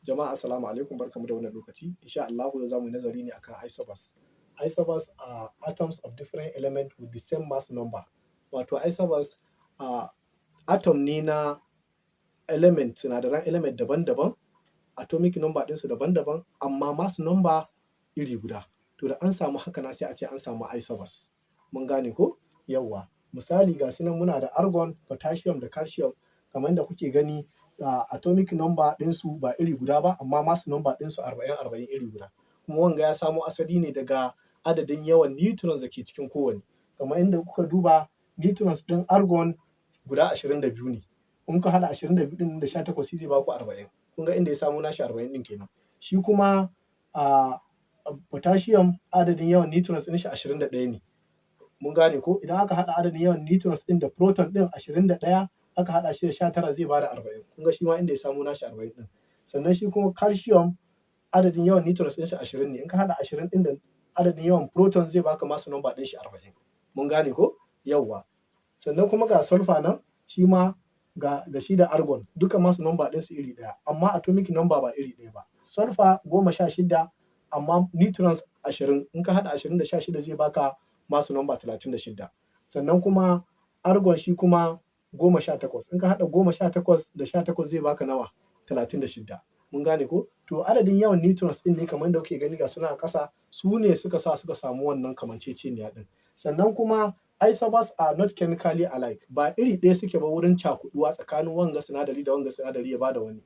Jama'a, assalamu alaikum, barkamu da wannan lokaci. Insha Allahu za mu yi nazari ne akan isobars. Isobars are atoms of different element with the same mass number. Wato isobars atom ne na element, sinadaran element daban-daban, atomic number ɗinsu daban-daban, amma mass number iri guda. To da an samu haka na sai a ce an samu isobars. Mun gane ko? Yawwa. Misali, ga su nan muna da argon, potassium da calcium. Kamar yadda kuke gani, atomic number ɗinsu ba iri guda ba, amma mass number ɗinsu 40 40, iri guda. Kuma wanga ya samo asali ne daga adadin yawan neutrons da ke cikin kowanne. Kamar inda kuka duba, neutrons ɗin argon guda 22 ne. In ka haɗa 22 ɗin da 18, shi zai baku 40. Kun ga inda ya samo nashi 40 ɗin kenan. Shi kuma potassium, adadin yawan neutrons ɗin shi 21 ne. Mun gane ko? Idan aka haɗa adadin yawan neutrons ɗin da proton ɗin, 21 aka haɗa shi da 19, zai bada 40. Kun ga shi ma inda ya samo nashi 40 ɗin. Sannan shi kuma calcium, adadin yawan neutrons ɗin shi 20 ne. In ka haɗa 20 ɗin da adadin yawan proton, zai baka mass number ɗin shi 40. Mun gane ko? Yawwa. Sannan kuma ga sulfur nan, shi ma ga da shi da argon duka mass number ɗinsu iri ɗaya, amma atomic number ba iri ɗaya ba. Sulfur 16, amma neutrons 20. In ka haɗa 20 da 16, zai baka mass number 36. Sannan kuma argon shi kuma 18. In ka haɗa 18 da 18, zai baka nawa? 36. Mun gane ko? To adadin yawan neutrons ɗin ne, kamar yadda kuke gani ga suna a ƙasa, su ne suka sa suka samu wannan kamanceceniya ɗin. Sannan kuma isobars are not chemically alike. Ba iri ɗaya suke ba wurin cakuɗuwa tsakanin wanga sinadari da wanga sinadari ya bada wani.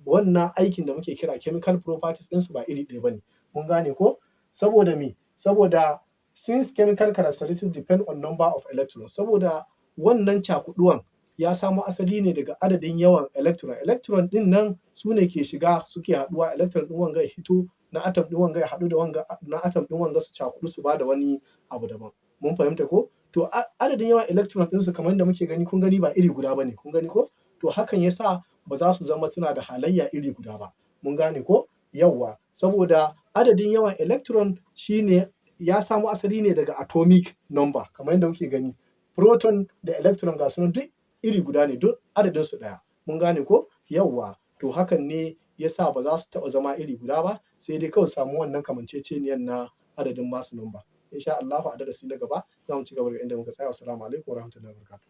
Wannan aikin da muke kira chemical properties ɗinsu ba iri ɗaya bane. Mun gane ko? Saboda me? Saboda since chemical characteristics depend on number of electrons. Saboda wannan cakuɗuwan ya samo asali ne daga adadin yawan electron. Electron ɗin nan su ne ke shiga suke haɗuwa, electron ɗin wanga ya hito na atom ɗin wanga ya haɗu da wanga na atom ɗin wanga, su cakuɗu su bada wani abu daban. Mun fahimta ko? To adadin yawan electron ɗinsu, kamar yadda muke gani, kun gani ba iri guda bane. Kun gani ko? To hakan yasa ba za su zama suna da halayya iri guda ba. Mun gane ko? Yawwa. Saboda adadin yawan electron shine ya samo asali ne daga atomic number. Kamar yadda kuke gani, proton da electron ga su nan duk iri guda ne, duk adadin su ɗaya. Mun gane ko? Yawwa. To hakan ne yasa ba za su taɓa zama iri guda ba, sai dai kawai su samu wannan kamanceceniyan na adadin mass number. Insha Allahu a darasi na gaba za mu ci gaba daga inda muka tsaya. Wassalamu alaikum warahmatullahi wabarakatuh.